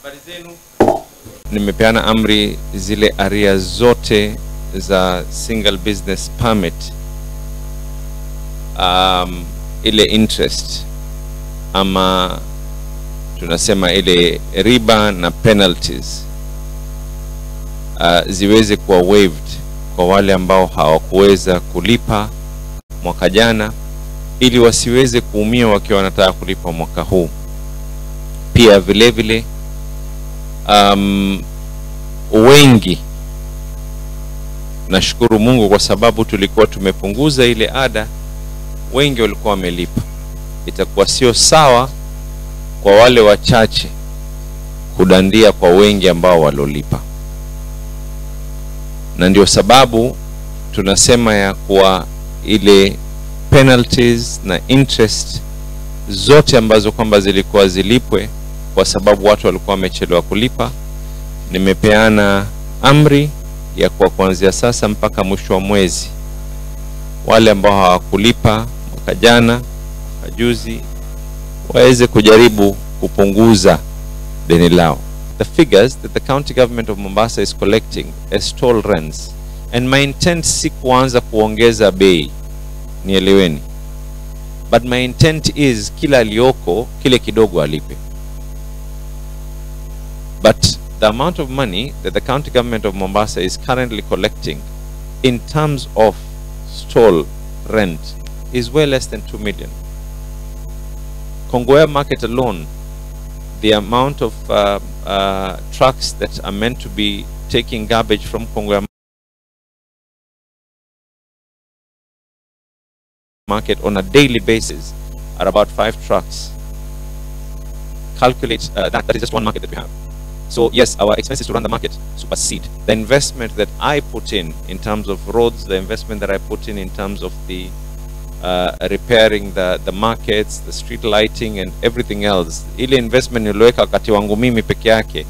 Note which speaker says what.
Speaker 1: Habari zenu. Nimepeana amri zile aria zote za single business permit, ile interest ama tunasema ile riba na penalties ziweze kuwa waived kwa wale ambao hawakuweza kulipa mwaka jana, ili wasiweze kuumia wakiwa wanataka kulipa mwaka huu. Pia vile vile wengi, nashukuru Mungu kwa sababu tulikuwa tumepunguza ile ada, wengi walikuwa wamelipa. Itakuwa sio sawa kwa wale wachache kudandia kwa wengi ambao walolipa, na ndio sababu tunasema ya kuwa ile penalties na interest zote ambazo kwamba zilikuwa zilipwe kwa sababu watu walikuwa wamechelewa kulipa, nimepeana amri ya kuwa kuanzia sasa mpaka mwisho wa mwezi, wale ambao hawakulipa mwaka jana, mwaka juzi, waweze kujaribu kupunguza deni lao. The figures that the county government of Mombasa is collecting as toll rents, and my intent si kuanza kuongeza bei, nieleweni, but my intent is kila aliyoko kile kidogo alipe. But the amount of money that the county government of Mombasa is currently collecting in terms of stall rent is way less than 2 million. Kongowea market alone, the amount of trucks that are meant to be taking garbage from Kongowea market on a daily basis are about 5 trucks. Calculate that is just one market that we have. So yes, our expenses to run the market supersede the investment that I put in terms of roads, the investment that I put in terms of the repairing the markets, the street lighting and everything else. Ile investment niliweka wakati wangu mimi peke yake